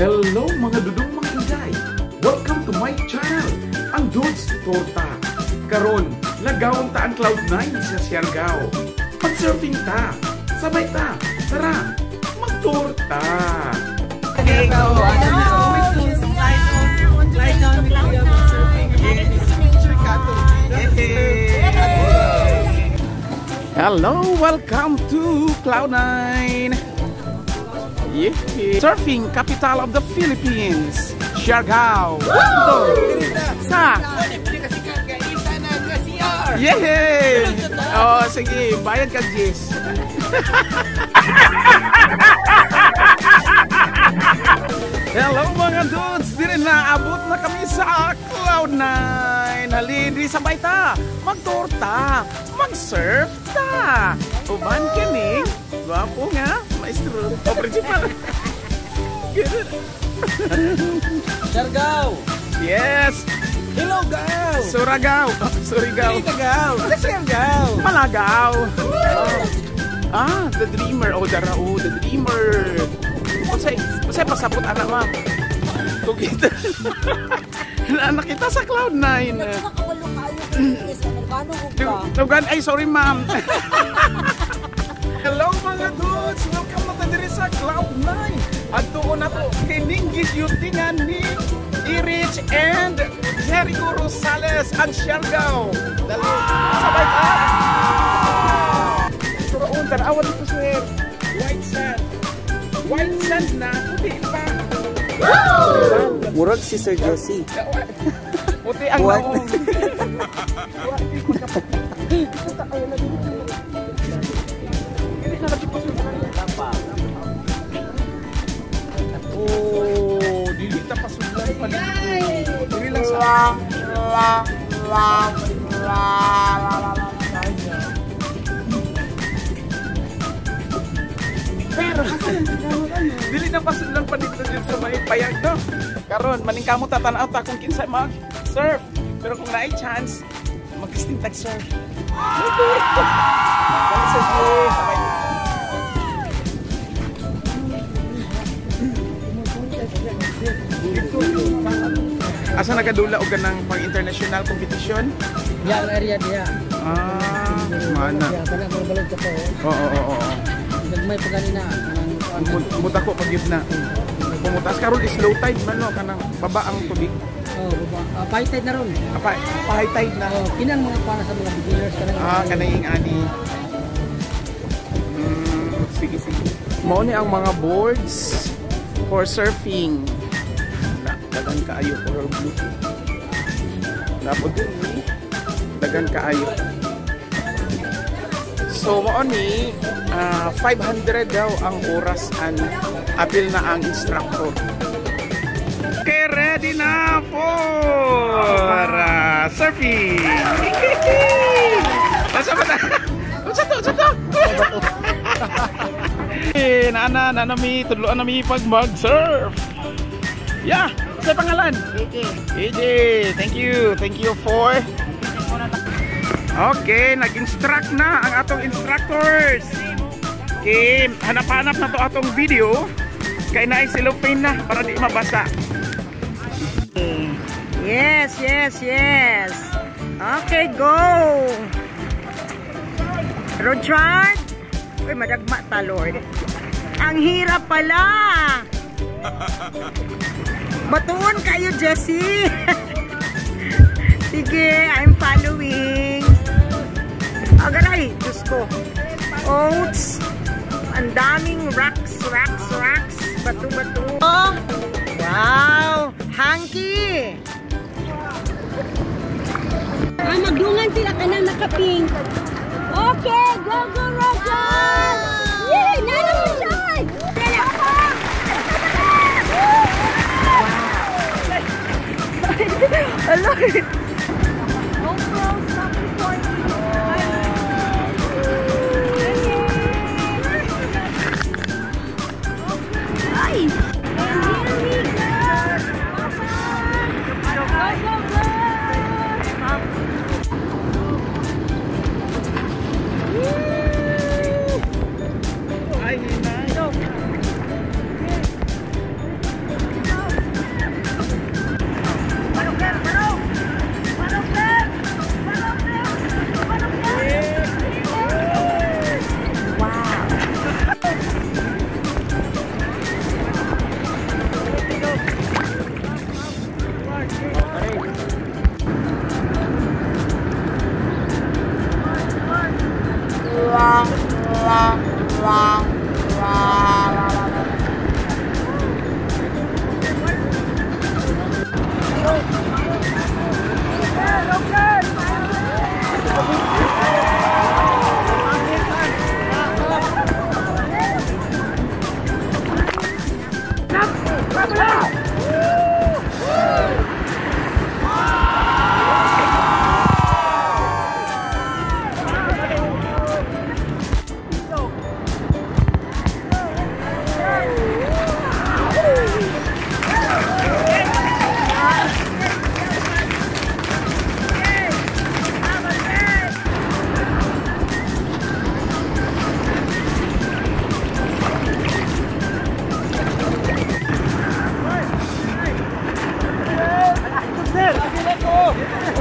Hello mga dudong mga inday! Welcome to my channel, ang Dudes Torta. Karon, lagawon ta ang Cloud9 sa Siargao. Mag-surfing ta, sabay ta, tara, magtorta! Hello, welcome to Cloud9! Yeah. Surfing capital of the Philippines, Siargao. Sa. Yeah. Oh, sige, bayad ka, Jis. Hello mga dudes, dire na abot na kami sa Cloud9. Halin, di sabay ta, magtorta, mag-surf ta. Uban kini, gwapo nga, maestro. O principal. Siargao. Yes. Hello, Gao. Surigao. Surigao. Gao. Siargao. Malagaw. Ah, the Dreamer. Oh, darao, the Dreamer. Unsay, unsay pasabot ana, ma'am? Tugita. Nakita sa Cloud9. Tugan, ay sorry ma'am. Hello mga dudes, welcome na diri sa Cloud9. Adto na to kining gisyutingan ni Erich and Jericho Rosales ang Siargao. Dali, sabay ta. Turoon, tanawa dito sir. White sand. White sand na, puti pa. Murag si Sir Josie. Puti ang naong. Oh, dili ta pasudlay pa dito. Dili lang sa. Pero dili na pasudlan pa dito dito sa may payag no. Karon maningkamot ta tan-aw ta kung kinsa mag surf. Pero kung naay chance, mag-testing tag surf. Asa nagadula og ganang pang international competition? Ya area diha. Ah, mana. Kana balog ka to. Oo, oo, oo. Nagmay pa ganina kanang muta ko pag na. Pumutas karon is low tide man no, kanang baba ang tubig. Oh, baba. High tide na ron. Apa, high tide na. Oh, kinang mga para sa mga beginners kanang. Ah, kanang ani. Sige, sige. Mao ni ang mga boards for surfing. Dagan kaayo color blue. Dapat din ni dagan kaayo. So mao ni 500 daw ang oras an apil na ang instructor. Okay, ready na for surfing. Basta ba? Unsa to? Unsa to? Eh, nana nana mi tudloan na mi pag mag-surf. Yeah, sa pangalan? AJ. AJ, thank you. Thank you for. Okay, nag-instruct na ang atong instructors. Okay, hanap-hanap na to atong video. Kay naay cellophane na para di mabasa. Yes, yes, yes. Okay, go. Rochard. Uy, madagma ta, Lord. Ang hirap pala. Batuon kayo, Jessie. Sige, I'm following. Agaray, Diyos ko. Oats. Ang daming rocks, rocks, rocks. Bato, bato. Oh, wow. Hanky. Ah, magdungan sila kanang nakapink. Okay, go, go, Roger! Yay! Nana mo siya! Alo. GoPro, stop recording. Ay! And here we go! Go, go, go! Ay, hinay.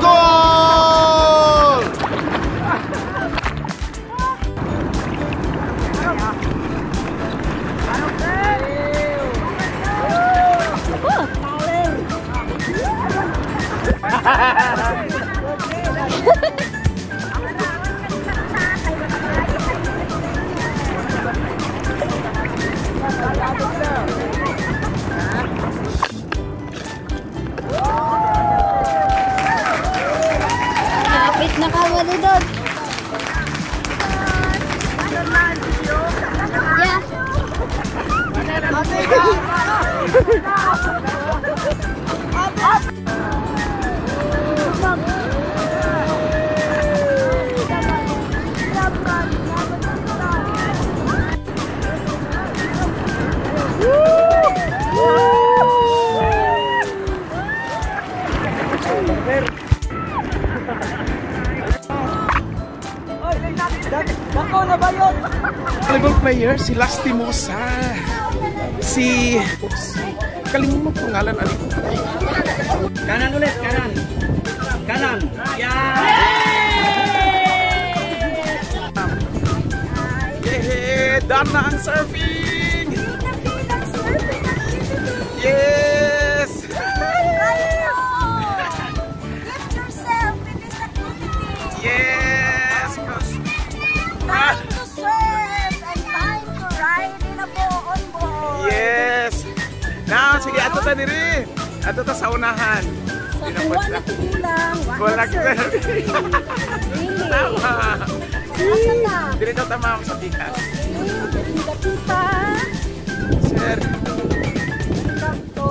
Goal! Kapit na ka mo doon. Yeah. Dako na ba yun? Volleyball player, si Lastimosa. Si... Oops. Kalimut mo pangalan, ano ko. Kanan ulit, kanan. Kanan. Yeah! Yehey! Done na ang surfing! Yes! Gift yourself with this activity. Yes! Time to surf and time to ride in a on board. Yes! Now, sige, ato ta diri. Ato ta sa unahan. So, kung wala kulang, Wala wala surf. surfing. Really? Tama. Asa na? Diri daw ta, ma'am, sa tikas. Okay, dapita. Sir. Welcome to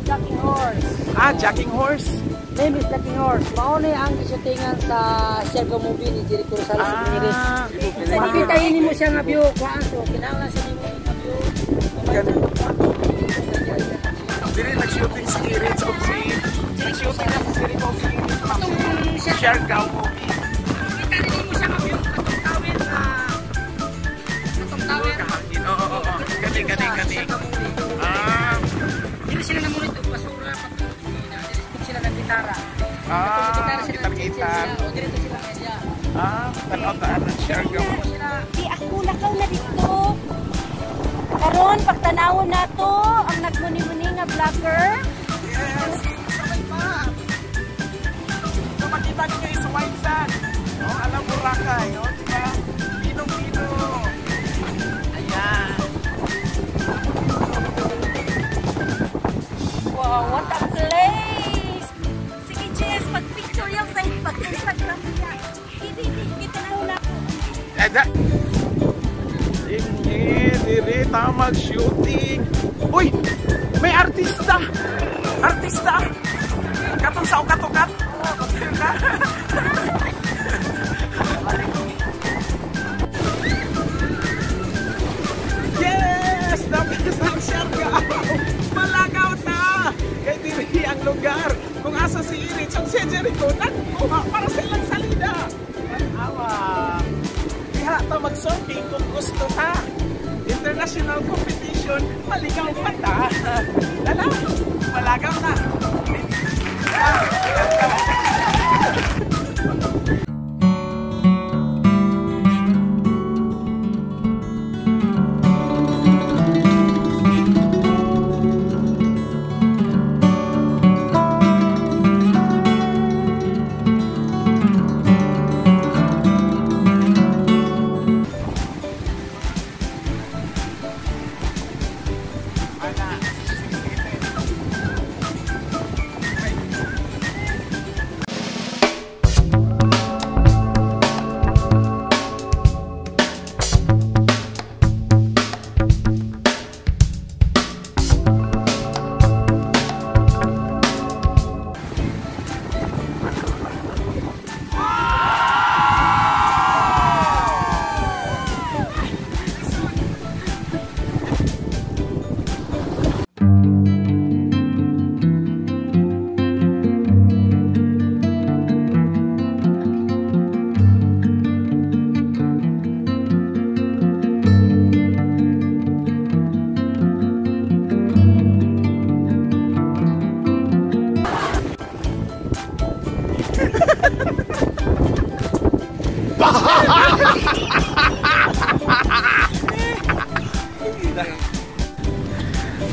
Jacking Horse. Ah, jacking horse. Name is Jacking Horse. Mao ni ang gisutingan sa Siargao movie ni Jericho Rosales sa Piniris. Ah, Makita ini mo siya nga view, kuan so kinahanglan siya nimo nga view. Diri nag-shooting si Iris of si... Nag-shooting na si Jericho of si... Siargao movie. Makita rin mo siya nga view katong tower na katong tower. Kahangin. Oo, oo, oo. Kani, kani, kani. Ah, Dili sila namunit og basura patungod na dili sila ng gitara. ah, sila gitar-gitar. sila, o dili sila media. Ah, tanaw ta na Siargao. Sila Di ako lakaw na dito. Karon pagtanawon nato ang nagmuni-muni nga vlogger. Yes! Sabay pa! So makita ninyo is white sand. Oh, alam Boracay, oh, di ba? Pinong-pino. Ayan. Wow, what a place! Sige, Jess, pag-picture yung sa pag-Instagram niya. Hindi, hindi, kita na ko. Eh, da. Inge, dire ta mag-shooting. Uy! May artista! Artista! Katong sa ukat. Jericho nagkuha para sa ilang salida. Awa. Diha ta mag-surfing kung gusto ta. International competition, maligaw pa ta. Lala, malagaw na.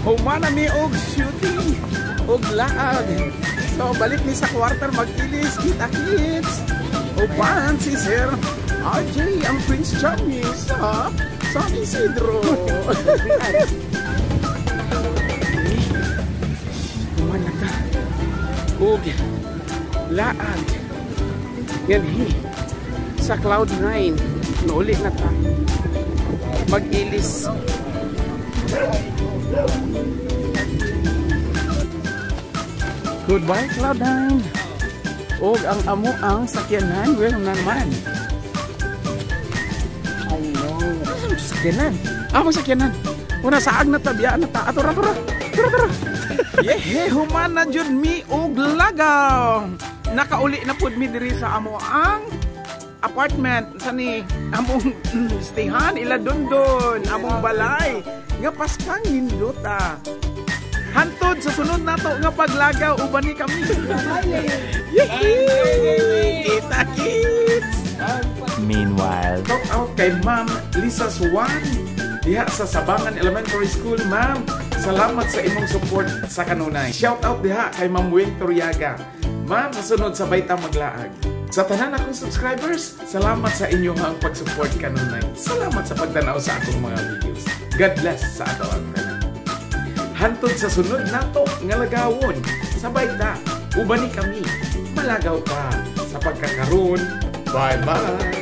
Humana mi og shooting og laag. So balik mi sa quarter mag-ilis, kita kits. Uban si Sir RJ ang Prince Charming sa San Isidro. Humana ka og laag. Yan hi sa Cloud 9. Nauli na ta. Mag-ilis. Goodbye Cloud 9. Og ang amo ang sakyanan, well na naman. I know. Sakyanan. Amo sakyanan. Una saag na tabiya na ta. Atura tura. Tura tura. Yehe, human na jud mi og lagaw. Nakauli na pud mi diri sa amo ang apartment sa ni among stayhan ila dondon, among balay nga paskang nindota. Hantod sa sunod nato nga paglagaw uban ni kami. Yehey! Kita kits! Meanwhile, Shout out kay Ma'am Lisa Swan diha sa Sabangan Elementary School. Ma'am, salamat sa imong support sa kanunay. Shout out diha kay Ma'am Wing Toriaga. Ma'am, sa sunod sabay ta maglaag. Sa tanan akong subscribers, salamat sa inyong pag-support kanunay. Salamat sa pagtanaw sa akong mga videos. God bless sa ato ang tanan. Hantod sa sunod nato nga lagawon, sabay ta, uban ni kami, malagaw ta sa pagkakaroon. Bye-bye!